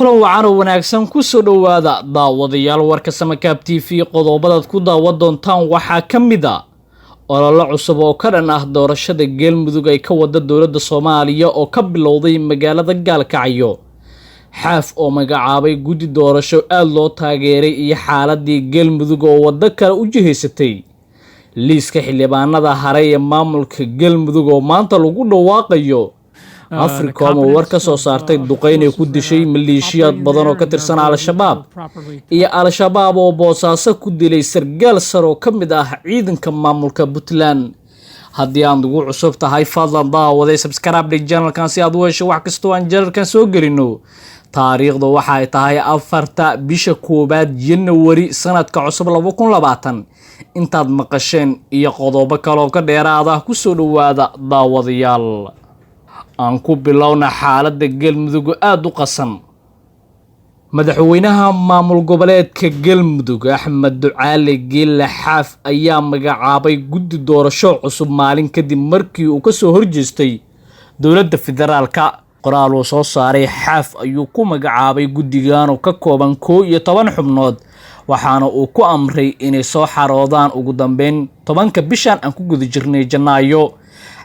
Kulan wacan oo wanaagsan, kusoo dhowaada daawadayaal warka Samakaab TV. Qodobadaad ku daawan doontaan waxaa ka mid a ololo cusub oo ka dhan ah doorashada Galmudug ay ka wada dowladda Soomaaliya oo ka bilowday magaalada Gaalkacyo, Xaaf oo magacaabay guddi doorasho aada loo taageeray, iyo xaaladii Galmudug oo waddo kale u jihaysatay, liiska xildhibaanada haray ee maamulka Galmudug oo maanta lagu dhawaaqayo, Africom oo war ka soo saartay duqeyn ay ku dishay maleeshiyaad badan oo ka tirsan Al-Shabaab, iyo Al-Shabaab oo Boosaaso ku dilay sargaal sar oo ka mid ah ciidanka maamulka Puntland. Haddii aad ugu cusub tahay, fadlan daawaday subscribe channelkan si aad u hesho wax kastoo aan channelkan soo gelino. Taariikhdu waxay tahay 4-ta bisha 1aad Janawari sanadka cusub 2020. Intaad maqasheen iyo qodobo kaleoo ka dheeraada kusoo dhowaada daawadayaal. Aan ku bilowna xaaladda Galmudug aada u qasan. Madaxweynaha maamul goboleedka Galmudug Axmed Ducaale Geelle Xaaf ayaa magacaabay guddi doorasho cusub maalin kadib markii uu kasoo horjeestay dowladda federaalka. Qoraal uu soo saaray Xaaf ayuu ku magacaabay guddigan oo ka kooban 11 xubnood, waxaana uu ku amray inay soo xaroodaan ugu dambeyn 10-ka bishan aan ku guda jirnay Janaayo.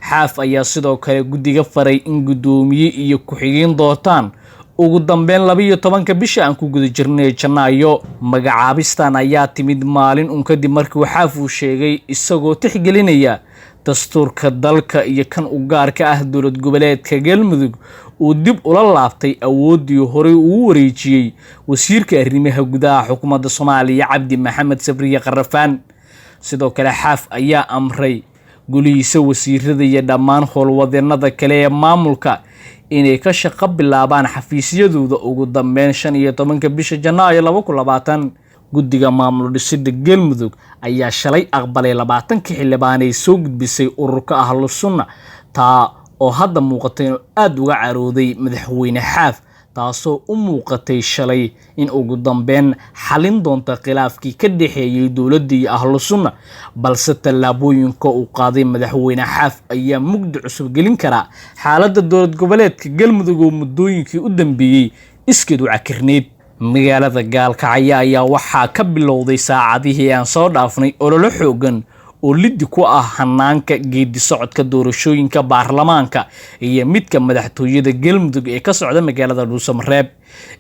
Xaaf ayaa sidoo kale guddiga faray in guddoomiye iyo ku-xigeen doortaan ugu dambeyn 12-ka bisha aan ku guda jirnay Janaayo. Magacaabistan ayaa timid maalin un kadib markii Xaaf uu sheegay, isagoo tixgelinaya dastuurka dalka iyo kan u gaarka ah dowlad goboleedka Galmudug, uu dib ula laabtay awooddii horey ugu wareejiyey wasiirka arrimaha gudaha xukuumadda Soomaaliya Cabdi Maxamed Sabriye Qarafaan. Sidoo kale Xaaf ayaa amray golihiisa wasiirada iyo dhammaan howlwadeenada kale ee maamulka inay ka shaqo bilaabaan xafiisyadooda ugu dambeyn 15-ka bisha Janaayo 2020. Guddiga maamul dhisida Galmudug ayaa shalay aqbalay 20-ka xildhibaan ay soo gudbisay ururka Ahlu Sunna, taa oo hadda muuqatay inuu aada uga carooday madaxweyne Xaaf, taasoo u muuqatay shalay in ugu dambeyn xalin doonta khilaafkii ka dhexeeyey dowladda iyo Ahlu Sunna. Balse tallaabooyinka uu qaaday madaxweyne Xaaf ayaa mugdi cusub gelin karaa xaaladda dowlad goboleedka Galmudug oo muddooyinkii u dambeeyey iskeed u cakirneyd. Magaalada Gaalkacyo ayaa waxaa ka bilowday saacadihii aan soo dhaafnay ololo xoogan oo liddi ku ah hanaanka geedi socodka doorashooyinka baarlamaanka iyo midka madaxtooyada Galmudug ee ka socda magaalada Dhuusamareeb,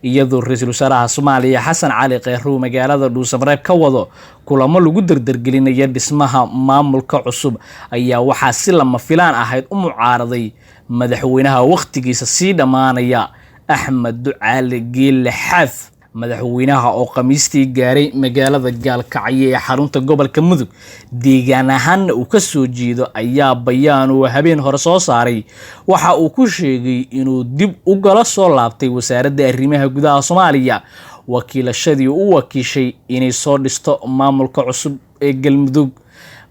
iyadoo ra-iisul wasaaraha Soomaaliya Xasan Cali Kheyre uu magaalada Dhuusamareeb ka wado kulamo lagu dardargelinaya dhismaha maamulka cusub. Ayaa waxaa si lama filaan ahayd u mucaaraday madaxweynaha wakhtigiisa sii dhammaanaya Axmed Ducaale Geelle Xaaf. Madaxweynaha oo Khamiistii gaaray magaalada Gaalkacyo ee xarunta gobolka Mudug, deegaan ahaanna uu ka soo jeedo, ayaa bayaan uu habeen hore soo saaray waxa uu ku sheegay inuu dib ugala soo laabtay wasaaradda arrimaha gudaha Soomaaliya wakiilashadii u wakiishay inay soo dhisto maamulka cusub ee Galmudug.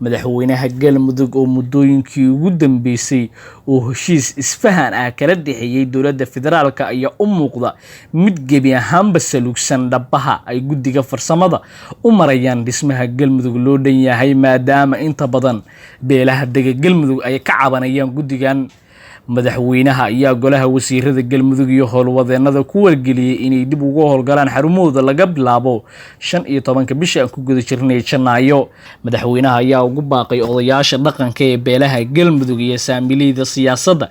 Madaxweynaha Galmudug oo muddooyinkii ugu dambeysay uu heshiis isfahan ah kala dhexeeyey dowladda federaalka ayaa u muuqda mid gebi ahaanba saluugsan dhabaha ay guddiga farsamada u marayaan dhismaha Galmudug loo dhan yahay, maadaama inta badan beelaha dega Galmudug ay ka cabanayaan guddigan. Madaxweynaha ayaa golaha wasiirada Galmudug iyo howlwadeenada ku wargeliyey inay dib ugu howlgalaan xarumahooda laga bilaabo 15-ka bisha aan ku guda jirnay Janaayo. Madaxweynaha ayaa ugu baaqay odayaasha dhaqanka ee beelaha Galmudug iyo saamileyda siyaasadda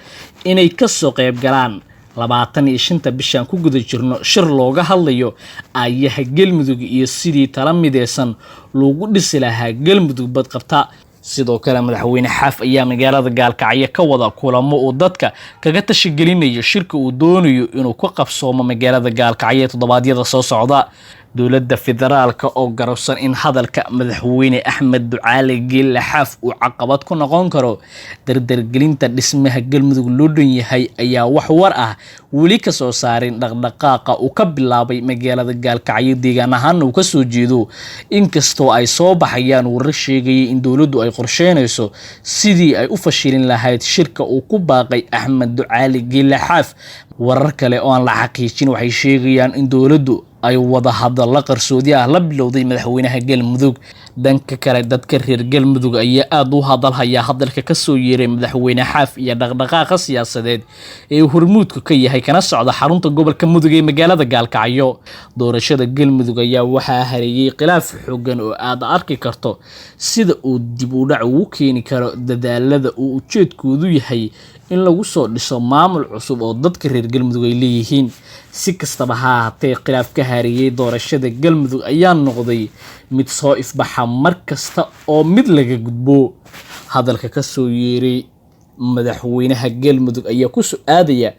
inay kasoo qayb galaan 25-ta bishaan ku guda jirno shir looga hadlayo aayaha Galmudug iyo sidii tala mideysan loogu dhisi lahaa Galmudug badqabta. Sidoo kale madaxweyne Xaaf ayaa magaalada Gaalkacyo ka wada kulamo uu dadka kaga tashagelinayo shirka uu doonayo inuu ku qabsoomo magaalada Gaalkacyo ee toddobaadyada soo socda. Dowladda federaalka oo garabsan in hadalka madaxweyne Axmed Ducaale Geelle Xaaf uu caqabad ku noqon karo dardargelinta dhismaha Galmudug loo dhan yahay ayaa wax war ah weli kasoo saarin dhaqdhaqaaqa uu ka bilaabay magaalada Gaalkacyo, deegaan ahaana uu kasoo jeedo, inkastoo ay soo baxayaan warar sheegayay in dowladdu ay qorsheynayso sidii ay u fashilin lahayd shirka uu ku baaqay Axmed Ducaale Geelle Xaaf. Warar kale oo aan la xaqiijin waxay sheegayaan in dowladdu Ay wada hadalla qarsoodi ah la bilowday madaxweynaha Galmudug. Dhanka kale, dadka reer Galmudug ayaa aada u hadalhaya hadalka kasoo yeeray madaxweyne Xaaf iyo dhaqdhaqaaqa siyaasadeed ee hormuudka ka yahay kana socda xarunta gobolka Mudug ee magaalada Gaalkacyo. Doorashada Galmudug ayaa waxaa hareeyay khilaaf xoogan oo aad arki karto sida uu dib u dhac ugu keeni karo dadaalada uu ujeedkoodu yahay in lagu soo dhiso maamul cusub oo dadka reer Galmudug ay leeyihiin. Si kastaba ha ahaatee, khilaaf ka hareeyay doorashada Galmudug ayaa noqday mid soo ifbaxa mar kasta oo mid laga gudbo. Hadalka kasoo yeeray madaxweynaha Galmudug ayaa ku soo-aadaya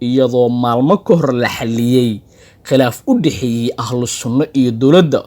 iyadoo maalmo ka hor la xaliyey khilaaf u dhexeeyey Ahlu Sunno iyo dowladda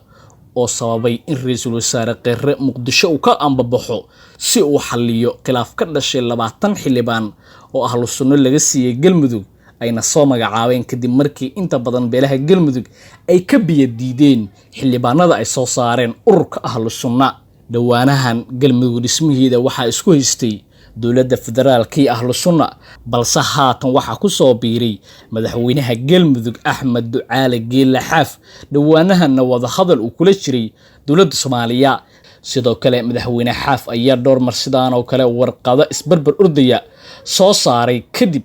oo sababay in ra-iisul wasaare Kheyre Muqdisho uu ka ambabaxo si uu xaliyo khilaaf ka dhashay 20 xildhibaan oo Ahlu Sunno laga siiyey Galmudug ayna soo magacaabeen, kadib markii inta badan beelaha Galmudug ay ka biyo diideen xildhibaanada ay soo saareen ururka Ahlu Sunna. Dhowaanahan Galmudug dhismihiida waxaa isku haystay dowladda federaalka iyo Ahlu Sunna, balse haatan waxaa ku soo biiray madaxweynaha Galmudug Axmed Ducaale Geelle Xaaf, dhowaanahanna wadahadal uu kula jiray dowladda Soomaaliya. Sidoo kale, madaxweyne Xaaf ayaa dhowr mar sidaan oo kale warqado isbarbar ordaya soo saaray kadib,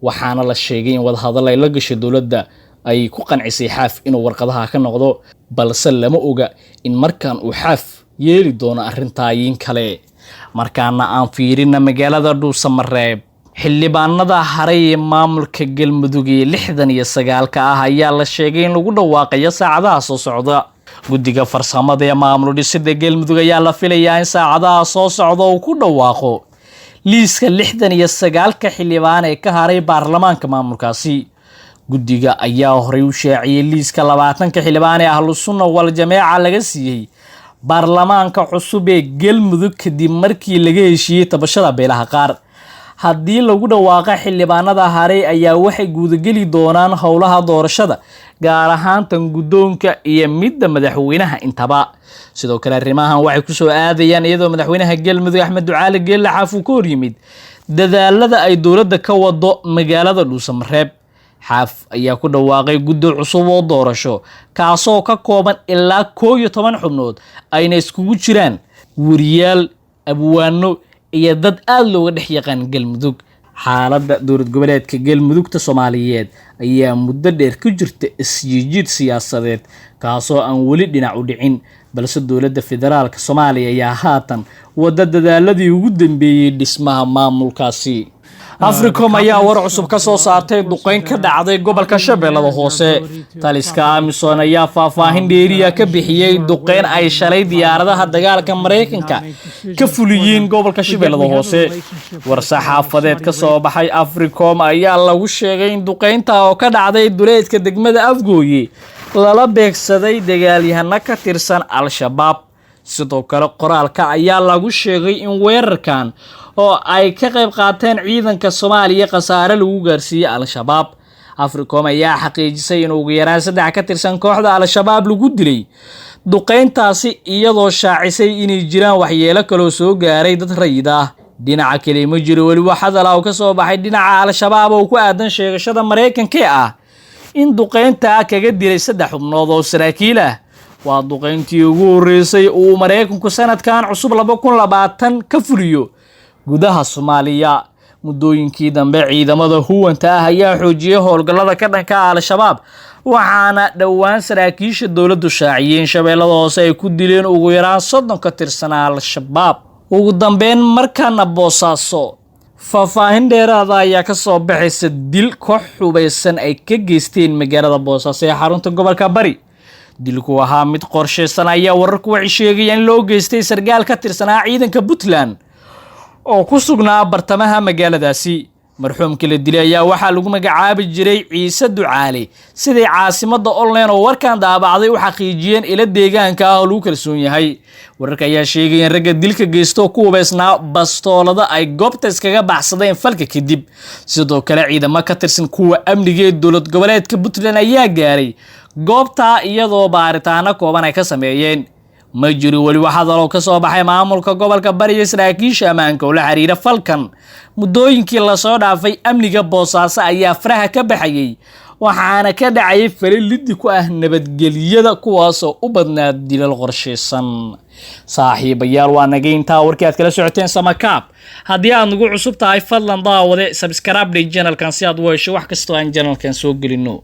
waxaana la sheegay in wadahadal ay la gashay dowladda ay ku qancisay Xaaf inuu warqadaha ka noqdo, balse lama oga in markan uu Xaaf yeeli doono arrintaayin kale. Markaana aan fiirina magaalada Dhuusamareeb. Xildhibaanada haray ee maamulka Galmudug ee 69-ka ah ayaa la sheegay in lagu dhawaaqayo saacadaha soo socda. Guddiga farsamada ee maamul dhisida Galmudug ayaa la filayaa in saacadaha soo socda uu ku dhawaaqo liiska 69-ka xildhibaan ee ka haray baarlamaanka maamulkaasi. Guddiga ayaa horey u shaaciyey liiska 20-ka xildhibaan ee Ahlu Sunna wal Jameeca laga siiyey baarlamaanka cusub ee Galmudug, kadib markii laga heshiiyey tabashada beelaha qaar. Haddii lagu dhawaaqa xildhibaanada haray ayaa waxay guudageli doonaan howlaha doorashada, gaar ahaan tan guddoonka iyo midda madaxweynaha intaba. Sidoo kale, arrimahan waxay kusoo aadayaan iyadoo madaxweynaha Galmudug Axmed Ducaale Geelle Xaaf uu ka horyimid dadaalada ay dowladda ka wado magaalada Dhuusamareeb. Xaaf ayaa ku dhawaaqay guddi cusub oo doorasho kaasoo ka kooban ilaa 11 xubnood, ayna iskugu jiraan wariyaal, abwaano iyo dad aada looga dhex yaqaan Galmudug. Xaaladda dowlad goboleedka Galmudugta Soomaaliyeed ayaa muddo dheer ku jirta isjiijiid siyaasadeed kaasoo aan weli dhinac u dhicin, balse dowladda federaalka Soomaaliya ayaa haatan wadda dadaaladii ugu dambeeyey dhismaha maamulkaasi. Africom ayaa war cusub ka soo saartay duqeyn ka dhacday gobolka Shabeellada Hoose. Taliska AMISOM ayaa faahfaahin dheeriya ka bixiyey duqeyn ay shalay diyaaradaha dagaalka Maraykanka ka fuliyeen gobolka Shabeellada Hoose. War saxaafadeed ka soo baxay Africom ayaa lagu sheegay in duqeynta oo ka dhacday duleedka degmada Afgooye lala beegsaday dagaalyahano ka tirsan Al-Shabaab. Sidoo kale, qoraalka ayaa lagu sheegay in weerarkan oo ay ka qayb qaateen ciidanka Soomaaliya khasaare lagu gaarsiiyey Al-Shabaab. Africom ayaa xaqiijisay in ugu yaraan saddex ka tirsan kooxda Al-Shabaab lagu dilay duqeyntaasi, iyadoo shaacisay inay jiraan waxyeelo kaloo soo gaaray dad rayid ah. Dhinaca kale, ma jiro weli wax hadal ah oo ka soo baxay dhinaca Al-Shabaab oo ku aadan sheegashada Maraykanka ah in duqeyntaa kaga dilay saddex xubnood oo saraakiil ah. Waa duqeyntii ugu horreysay uu Maraykanku sanadkan cusub 2020 ka fuliyo gudaha Soomaaliya. Muddooyinkii dambe, ciidamada huwanta ah ayaa xoojiyey howlgallada ka dhanka ah Al-Shabaab, waxaana dhowaan saraakiisha dowladdu shaaciyeen Shabeellada Hoose ay ku dileen ugu yaraan 30 ka tirsanaa Al-Shabaab. Ugu dambeyn, markaana Boosaaso, faahfaahin dheeraada ayaa ka soo baxaysa dil koox hubaysan ay ka geysteen magaalada Boosaaso ee xarunta gobolka Bari. Dilku ahaa mid qorshaysan ayaa wararku waxay sheegayaan in loo geystay sargaal ka tirsanaa ciidanka Puntland oo ku sugnaa bartamaha magaaladaasi. Marxuumkii la dilay ayaa waxaa lagu magacaabi jiray Ciise Ducaale, siday Caasimada Online oo warkan daabacday u xaqiijiyeen ilo deegaanka ah oo lagu kalsoon yahay. Wararka ayaa sheegaya in ragga dilka geysto ku hubeysnaa bastoolada ay goobta iskaga baxsadeen falka kadib. Sidoo kale, ciidamo ka tirsan kuwa amniga ee dowlad goboleedka Puntland ayaa gaaray goobta iyadoo baaritaano kooban ay ka sameeyeen. Ma jiro weli wax hadal oo ka soo baxay maamulka gobolka Bari iyo saraakiisha ammaanka oo la xiriira falkan. Muddooyinkii lasoo dhaafay, amniga Boosaaso ayaa faraha ka baxayay. Waxaana ka dhacayay fali liddi ku ah nabadgelyada, kuwaasoo u badnaa dilal qorshaysan. Saaxiibayaal, waa naga intaa warkii aad kala socoteen Samakaab. Haddii aad nagu cusub tahay, fadlan daawade, subscribe dheh channelkan si aad u hesho wax kastoo aan channelkan soo gelino.